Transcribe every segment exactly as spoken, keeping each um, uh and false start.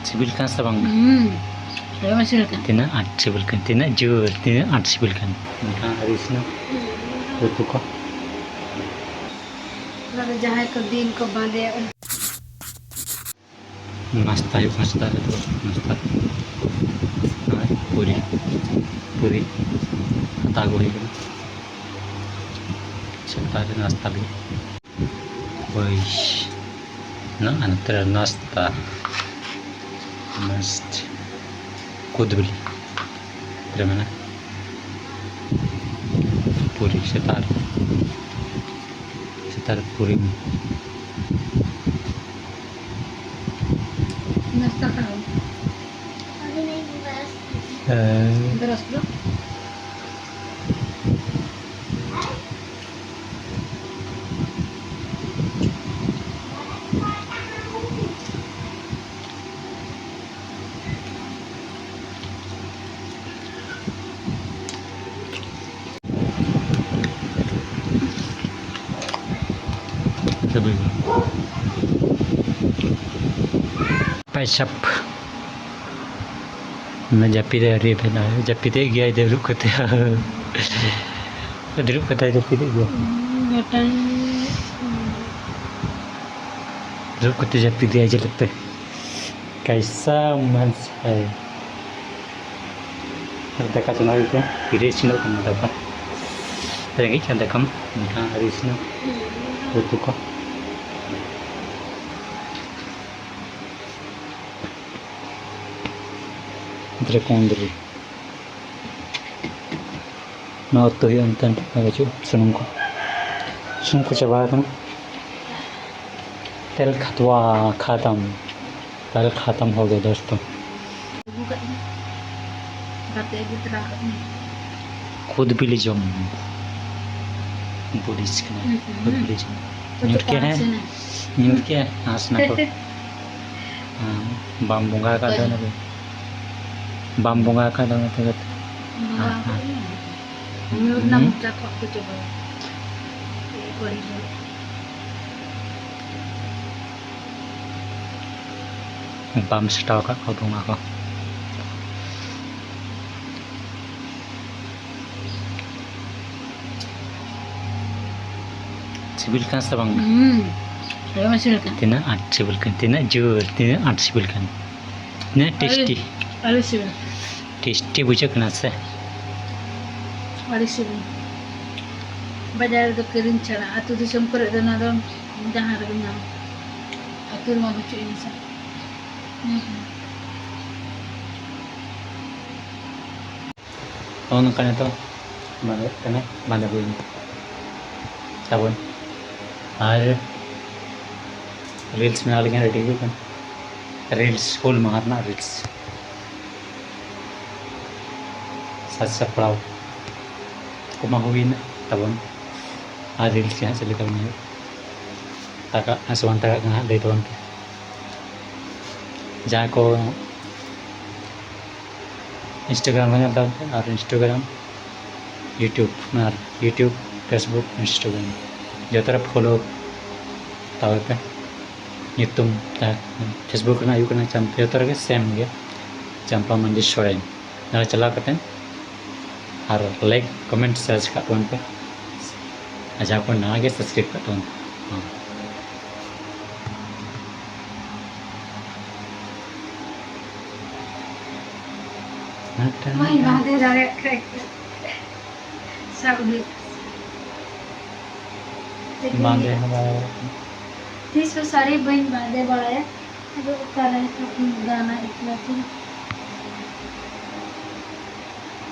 ᱥᱤᱵᱤᱞ ᱠᱟᱱᱟ ᱥᱮ ᱵᱟᱝ? ᱦᱩᱸ᱾ ᱫᱚᱢᱮ ᱥᱤᱵᱤᱞ ᱠᱟᱱᱟ᱾ ᱛᱤᱱᱟᱹᱜ ᱟᱸᱴ ᱥᱤᱵᱤᱞ ᱠᱟᱱᱟ, ᱛᱤᱱᱟᱹᱜ ᱡᱳᱨ, ᱛᱤᱱᱟᱹᱜ ᱟᱸᱴ ᱥᱤᱵᱤᱞ ᱠᱟᱱᱟ᱾ ᱢᱮᱱᱠᱷᱟᱱ ᱟᱹᱰᱤ ᱤᱥᱤᱱᱟ ᱩᱛᱩ ᱠᱚ᱾ ᱚᱱᱟ ᱫᱚ ᱡᱟᱦᱟᱸᱭ ᱠᱚ ᱫᱤᱱ ᱠᱚ ᱵᱟᱸᱫᱮᱭᱟ᱾ ᱱᱟᱥᱛᱟ ᱦᱩᱭᱩᱜ ᱠᱟᱱᱟ ᱥᱮᱛᱟᱜ ᱨᱮ, ᱱᱟᱥᱛᱟ᱾ ᱱᱚᱜᱼᱚᱭ ᱯᱩᱨᱤ, ᱯᱩᱨᱤ ᱦᱟᱛᱟᱣ ᱟᱹᱜᱩ ᱦᱩᱭ ᱠᱟᱱᱟ ᱥᱮᱛᱟᱜ ᱨᱮ ᱱᱟᱥᱛᱟ ᱞᱟᱹᱜᱤᱫ᱾ ᱦᱳᱭ, ᱱᱚᱜᱼᱚᱭ ᱱᱚᱛᱮ ᱨᱮ ᱱᱟᱥᱛᱟ᱾ ᱢᱟᱥᱴ ᱠᱩᱫᱽ ᱵᱤᱞᱤ ᱨᱮ ᱢᱮᱱᱟᱜᱼᱟ᱾ ᱯᱩᱨᱤ ᱥᱮᱛᱟᱜ ᱨᱮ, ᱥᱮᱛᱟᱜ ᱨᱮ ᱯᱩᱨᱤ᱾ ᱱᱟᱥᱛᱟ ᱠᱟᱱᱟ᱾ ᱦᱮᱸ᱾ ᱵᱨᱟᱥ ᱫᱚ? ᱯᱟᱭᱥᱟᱯ᱾ ᱚᱱᱟ ᱡᱟᱹᱯᱤᱫ ᱟᱹᱣᱨᱤ ᱵᱮᱱᱟᱣ, ᱡᱟᱹᱯᱤᱫᱮᱫ ᱜᱮᱭᱟᱭ ᱫᱩᱲᱩᱵ ᱠᱟᱛᱮ᱾ ᱫᱩᱲᱩᱵ ᱠᱟᱛᱮ ᱡᱟᱹᱯᱤᱫᱮᱫ ᱜᱮᱭᱟᱭ᱾ ᱢᱤᱫᱴᱟᱝ ᱫᱩᱲᱩᱵ ᱠᱟᱛᱮ ᱡᱟᱹᱯᱤᱫᱮᱜᱼᱟᱭ ᱪᱮᱫ ᱞᱮᱠᱟᱛᱮ? ᱠᱟᱭᱥᱟ ᱢᱟᱱᱥ ᱦᱟᱭ? ᱟᱨ ᱫᱟᱠᱟ ᱪᱚᱸᱫᱟ ᱦᱩᱭᱩᱜ ᱠᱟᱱᱟ, ᱛᱤᱨᱮ ᱤᱥᱤᱱᱚᱜ ᱠᱟᱱᱟ ᱫᱟᱠᱟ? ᱨᱮᱸᱜᱮᱡ ᱠᱟᱱ ᱫᱟᱠᱟᱢ ᱢᱮᱱᱠᱷᱟᱱ ᱟᱹᱣᱨᱤ ᱤᱥᱤᱱᱟ᱾ ᱩᱛᱩ ᱠᱚ᱾ ᱫᱨᱮ ᱠᱚᱸᱫᱽᱨᱤ᱾ ᱱᱚᱣᱟ ᱩᱛᱩ ᱦᱩᱭᱩᱜᱼᱟ ᱢᱮᱱᱛᱮ ᱵᱟᱹᱪᱩᱜ ᱥᱩᱱᱩᱢ ᱠᱚ, ᱥᱩᱱᱩᱢ ᱠᱚ ᱪᱟᱵᱟ ᱟᱠᱟᱱᱟ᱾ ᱛᱮᱞ ᱠᱷᱟᱛᱣᱟ ᱠᱷᱟᱛᱟᱢ, ᱛᱮᱞ ᱠᱷᱟᱛᱟᱢ ᱦᱳ ᱜᱮ ᱫᱳᱥᱛᱳ᱾ ᱟᱹᱜᱩ ᱠᱟᱜ ᱢᱮ, ᱜᱟᱛᱮ ᱟᱹᱜᱩ ᱛᱚᱨᱟ ᱠᱟᱜ ᱢᱮ᱾ ᱠᱷᱩᱫ ᱵᱤᱞᱤ ᱡᱚᱢ, ᱵᱩᱰᱷᱤᱥ ᱠᱟᱱᱟ᱾ ᱦᱩᱸ, ᱦᱩᱸ᱾ ᱠᱷᱩᱫ ᱵᱤᱞᱤ ᱡᱚᱢ᱾ ᱛᱚ ᱧᱩᱨ ᱠᱮᱜᱼᱟ, ᱦᱮᱸ? ᱯᱟᱥᱮᱱᱟ᱾ ᱧᱩᱨ ᱠᱮᱜᱼᱟ, ᱦᱟᱸᱥ ᱱᱟ ᱠᱚ᱾ ᱦᱮᱸ, ᱵᱟᱢ ᱵᱚᱸᱜᱟ ᱟᱠᱟᱫ ᱫᱚ ᱚᱱᱟ ᱫᱚ᱾ ᱵᱟᱢ ᱵᱚᱸᱜᱟ ᱟᱠᱟᱫ ᱫᱚ ᱚᱱᱟᱛᱮ ᱠᱟᱛᱮ᱾ ᱵᱚᱸᱜᱟ ᱦᱮᱸ, ᱦᱮᱸ᱾ ᱟᱠᱟᱫ ᱫᱚ᱾ ᱧᱩᱨ ᱨᱮᱱᱟᱜ ᱦᱩᱸ᱾ ᱢᱚᱪᱟ ᱠᱷᱚᱱ ᱠᱚ ᱪᱟᱵᱟᱭᱟ᱾ ᱵᱟᱹᱲᱤᱡ ᱦᱚᱲ᱾ ᱵᱟᱢ ᱥᱟᱴᱟᱣ ᱟᱠᱟᱫ ᱠᱚᱣᱟ ᱵᱚᱸᱜᱟ ᱠᱚ᱾ ᱥᱤᱵᱤᱞ ᱠᱟᱱᱟ ᱥᱮ ᱵᱟᱝ? ᱦᱩᱸ, ᱫᱚᱢᱮ ᱥᱤᱵᱤᱞ ᱠᱟᱱᱟ᱾ ᱛᱤᱱᱟᱹᱜ ᱟᱸᱴ ᱥᱤᱵᱤᱞ ᱠᱟᱱᱟ, ᱛᱤᱱᱟᱹᱜ ᱡᱳᱨ, ᱛᱤᱱᱟᱹᱜ ᱟᱸᱴ ᱥᱤᱵᱤᱞ ᱠᱟᱱᱟ, ᱛᱤᱱᱟᱹᱜ ᱟᱹᱰᱤ, ᱴᱮᱥᱴᱤ᱾ ᱟᱹᱰᱤ ᱥᱤᱵᱤᱞ᱾ ᱴᱮᱥᱴᱤ ᱵᱩᱡᱷᱟᱹᱜ ᱠᱟᱱᱟ ᱥᱮ? ᱟᱹᱰᱤ ᱥᱤᱵᱤᱞ᱾ ᱵᱟᱡᱟᱨ ᱨᱮᱫᱚ ᱠᱤᱨᱤᱧ ᱪᱷᱟᱲᱟ, ᱟᱹᱛᱩ ᱫᱤᱥᱚᱢ ᱠᱚᱨᱮ ᱫᱚ ᱚᱱᱟ ᱫᱚ ᱡᱟᱦᱟᱸ ᱨᱮᱜᱮᱢ ᱧᱟᱢᱟ᱾ ᱟᱹᱛᱩ ᱨᱮᱢᱟ ᱵᱟᱹᱪᱩᱜ ᱟᱹᱱᱤᱡ ᱥᱮ᱾ ᱦᱩᱸ, ᱦᱩᱸ᱾ ᱱᱚᱜᱼᱚ ᱱᱚᱝᱠᱟ ᱱᱤᱛᱚᱜ ᱵᱟᱸᱫᱮᱜ ᱠᱟᱱᱟ, ᱵᱟᱸᱫᱮ ᱦᱩᱭ ᱛᱟᱵᱚᱱ᱾ ᱟᱨ reels ᱵᱮᱱᱟᱣ ᱞᱟᱹᱜᱤᱫ ᱨᱮᱰᱤ ᱦᱩᱭᱩᱜ ᱠᱟᱱᱟ, reels, ᱦᱩᱞ ᱢᱟᱦᱟ ᱨᱮᱱᱟᱜ reels ᱥᱟᱡᱽ ᱥᱟᱯᱲᱟᱣ ᱠᱚᱢᱟ ᱦᱩᱭᱱᱟ ᱛᱟᱵᱚᱱ᱾ ᱟᱨ reels ᱜᱮ ᱦᱟᱸᱜ ᱪᱮᱫ ᱞᱮᱠᱟ ᱵᱮᱱᱟᱣ ᱦᱩᱭᱩᱜᱼᱟ, ᱛᱟᱠᱟᱜ ᱠᱟᱱᱟ ᱥᱮ ᱵᱟᱝ ᱛᱟᱠᱟᱜ ᱠᱟᱱᱟ ᱦᱟᱸᱜ, ᱞᱟᱹᱭ ᱛᱟᱵᱚᱱ ᱯᱮ᱾ ᱡᱟᱦᱟᱸᱭ ᱠᱚ Instagram ᱨᱮ ᱧᱮᱞ ᱛᱟᱵᱚᱱ ᱯᱮ, ᱟᱨ Instagram, YouTube, ᱟᱨ YouTube, Facebook, Instagram ᱡᱚᱛᱚ ᱨᱮ follow ᱛᱟᱵᱚᱱ ᱯᱮ᱾ ᱧᱩᱛᱩᱢ ᱡᱟᱦᱟᱸ Facebook ᱨᱮᱱᱟᱜ ᱦᱩᱭᱩᱜ ᱠᱟᱱᱟ ᱪᱟᱢ-, ᱡᱚᱛᱚ ᱨᱮᱜᱮ same ᱜᱮᱭᱟ, ᱪᱟᱢᱯᱟ ᱢᱟᱱᱰᱤ ᱥᱚᱨᱮᱱ᱾ ᱱᱚᱰᱮ ᱪᱟᱞᱟᱣ ᱠᱟᱛᱮ ᱟᱨ like, comment, share ᱠᱟᱜ ᱛᱟᱵᱚᱱ ᱯᱮ᱾ ᱟᱨ ᱡᱟᱦᱟᱸ ᱠᱚ ᱱᱟᱣᱟ ᱜᱮ subscribe ᱠᱟᱜ ᱛᱟᱵᱚᱱ ᱯᱮ᱾ ᱦᱚᱸ᱾ ᱢᱤᱫᱴᱟᱝ ᱵᱟᱹᱧ ᱵᱟᱸᱫᱮ ᱫᱟᱲᱮᱭᱟᱜ ᱠᱷᱟᱡ ᱥᱟᱵ ᱦᱩᱭᱩᱜ᱾ ᱵᱟᱸᱫᱮ ᱦᱚᱸ ᱵᱟᱭ ᱛᱤᱥ ᱦᱚᱸ ᱥᱟᱹᱲᱤ ᱵᱟᱹᱧ ᱵᱟᱸᱫᱮ ᱵᱟᱲᱟᱭᱟ᱾ ᱟᱫᱚ ᱚᱠᱟᱨᱮ ᱜᱟᱱᱟ ᱮᱠᱞᱟ ᱛᱮ?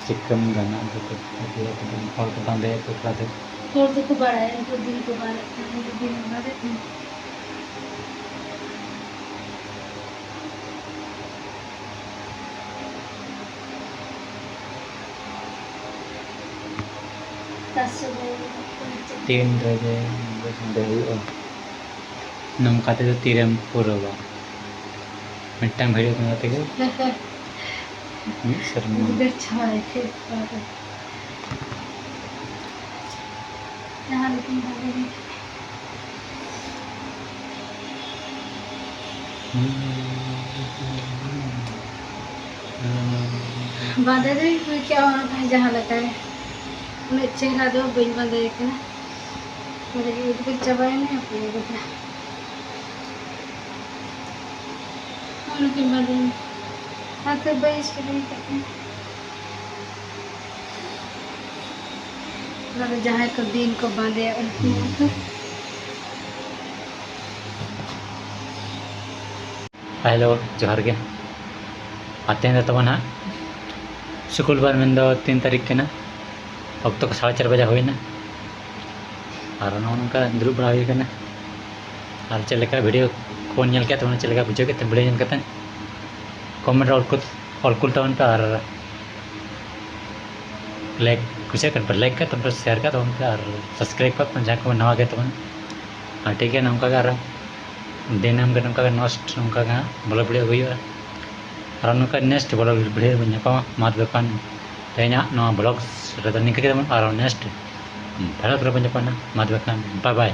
ᱪᱤᱠᱟᱹᱢ ᱜᱟᱱᱟ ᱟᱫᱚ ᱮᱠᱞᱟ ᱛᱮᱫᱚ? ᱦᱚᱲ ᱠᱚ ᱵᱟᱸᱫᱮᱭᱟᱠᱚ ᱮᱠᱞᱟ ᱛᱮ᱾ ᱦᱚᱲ ᱫᱚᱠᱚ ᱵᱟᱲᱟᱭᱟ, ᱩᱱᱠᱩ ᱫᱤᱱ ᱠᱚ ᱵᱟᱲᱟᱭ ᱠᱟᱱᱟ, ᱩᱱᱠᱩ ᱫᱤᱱ ᱵᱟᱲᱟᱭ ᱠᱟᱱᱟ᱾ ᱛᱤᱱ ᱨᱮᱜᱮ ᱱᱚᱰᱮ ᱦᱩᱭᱩᱜᱼᱟ? ᱱᱚᱝᱠᱟ ᱛᱮᱫᱚ ᱛᱤᱨᱮᱢ ᱯᱩᱨᱟᱹᱣᱟ? ᱢᱤᱫᱴᱟᱝ video ᱵᱮᱱᱟᱣ ᱛᱮᱜᱮ ᱢᱤᱫ ᱥᱮᱨᱢᱟ᱾ ᱩᱫᱽᱜᱟᱹᱨ ᱪᱟᱵᱟᱭ ᱠᱷᱟᱹᱡ ᱯᱟᱨᱮ᱾ ᱡᱟᱦᱟᱸ ᱞᱮᱠᱟᱧ ᱵᱷᱟᱜᱮ ᱜᱮ᱾ ᱵᱟᱸᱫᱮ ᱫᱚᱧ ᱦᱩᱭ ᱠᱮᱜᱼᱟ ᱚᱱᱟ ᱛᱟᱦᱮᱸ ᱡᱟᱦᱟᱸ ᱞᱮᱠᱟᱭ᱾ ᱩᱱᱟᱹᱜ ᱪᱮᱦᱨᱟ ᱫᱚ ᱵᱟᱹᱧ ᱵᱟᱸᱫᱮ ᱠᱟᱱᱟ᱾ ᱚᱱᱟ ᱞᱟᱹᱜᱤᱫ ᱩᱫᱽᱜᱟᱹᱨ ᱪᱟᱵᱟᱭᱮᱱᱟ, ᱦᱟᱯᱮ ᱠᱟᱛᱷᱟ᱾ ᱚᱱᱟᱠᱤᱱ ᱵᱟᱸᱫᱮᱭᱮᱱᱟ᱾ ᱦᱟᱛᱮ ᱵᱟᱹᱧ ᱥᱤᱞᱟᱹᱭ ᱠᱟᱜ ᱠᱟᱱᱟ᱾ ᱚᱱᱟ ᱫᱚ ᱡᱟᱦᱟᱸᱭ ᱠᱚ ᱫᱤᱱ ᱠᱚ ᱵᱟᱸᱫᱮᱭᱟ ᱩᱱᱠᱩ ᱢᱚᱛᱚ᱾ ᱦᱮᱞᱳ, ᱡᱚᱦᱟᱨ ᱜᱮ᱾ ᱟᱨ ᱛᱮᱦᱮᱧ ᱫᱚ ᱛᱟᱵᱚᱱ ᱦᱟᱸᱜ ᱥᱩᱠᱩᱞᱵᱟᱨ, ᱢᱮᱱᱫᱚ ᱛᱤᱱ ᱛᱟᱹᱨᱤᱠᱷ ᱠᱟᱱᱟ᱾ ᱚᱠᱛᱚ ᱠᱚ ᱥᱟᱲᱮ ᱪᱟᱨ ᱵᱟᱡᱟ ᱦᱩᱭᱱᱟ᱾ ᱟᱨ ᱱᱚᱜᱼᱚ ᱱᱚᱝᱠᱟ ᱫᱩᱲᱩᱵ ᱵᱟᱲᱟ ᱦᱩᱭ ᱠᱟᱱᱟ᱾ ᱟᱨ ᱪᱮᱫ ᱞᱮᱠᱟ ᱵᱷᱤᱰᱤᱭᱳ ᱠᱚ ᱧᱮᱞ ᱠᱮᱫ ᱛᱟᱵᱚᱱᱟ, ᱪᱮᱫ ᱞᱮᱠᱟ ᱵᱩᱡᱷᱟᱹᱣ ᱠᱮᱫ ᱛᱟᱵᱚᱱᱟ ᱵᱷᱤᱰᱤᱭᱳ ᱧᱮᱞ ᱠᱟᱛᱮ, ᱠᱚᱢᱮᱱᱴ ᱨᱮ ᱚᱞ ᱠᱩᱞ, ᱚᱞ ᱠᱩᱞ ᱛᱟᱵᱚᱱ ᱯᱮ᱾ ᱟᱨ ᱞᱟᱭᱤᱠ, ᱠᱩᱥᱤᱭᱟᱜ ᱠᱟᱱ ᱯᱮ ᱞᱟᱭᱤᱠ ᱠᱟᱜ ᱛᱟᱵᱚᱱ ᱯᱮ, ᱥᱮᱭᱟᱨ ᱠᱟᱜ ᱛᱟᱵᱚᱱ ᱯᱮ, ᱟᱨ ᱥᱟᱵᱥᱠᱨᱟᱭᱤᱵ ᱠᱟᱜ ᱯᱮ ᱡᱟᱦᱟᱸᱭ ᱠᱚ ᱱᱟᱣᱟ ᱜᱮ ᱛᱟᱵᱚᱱ᱾ ᱟᱨ ᱴᱷᱤᱠ ᱜᱮᱭᱟ, ᱱᱚᱝᱠᱟ ᱜᱮ ᱟᱨᱚ ᱫᱤᱱᱟᱹᱢ ᱜᱮ ᱱᱚᱝᱠᱟ ᱜᱮ ᱱᱮᱠᱥᱴ ᱱᱚᱝᱠᱟ ᱜᱮ ᱦᱟᱸᱜ ᱵᱷᱞᱚᱜ ᱵᱷᱤᱰᱤᱭᱳ ᱟᱹᱜᱩᱭ ᱦᱩᱭᱩᱜᱼᱟ᱾ ᱟᱨ ᱱᱚᱝᱠᱟ ᱱᱮᱠᱥᱴ ᱵᱷᱞᱚᱜ ᱵᱷᱤᱰᱤᱭᱳ ᱵᱚᱱ ᱧᱟᱯᱟᱢᱟ᱾ ᱢᱟ ᱛᱚᱵᱮ ᱠᱷᱟᱱ ᱛᱮᱦᱮᱧᱟᱜ ᱱᱚᱣᱟ ᱵᱷᱞᱚᱜ ᱨᱮᱫᱚ ᱱᱤᱝᱠᱟᱹ ᱜᱮ ᱛᱟᱵᱚᱱ, ᱟᱨᱚ ᱱᱮᱠᱥᱴ ᱵᱷᱞᱚᱜ ᱨᱮᱵᱚᱱ ᱧᱟᱯᱟᱢᱟ᱾ ᱢᱟ ᱛᱚᱵᱮ ᱠᱷᱟᱱ ᱵᱟᱭ ᱵᱟᱭ᱾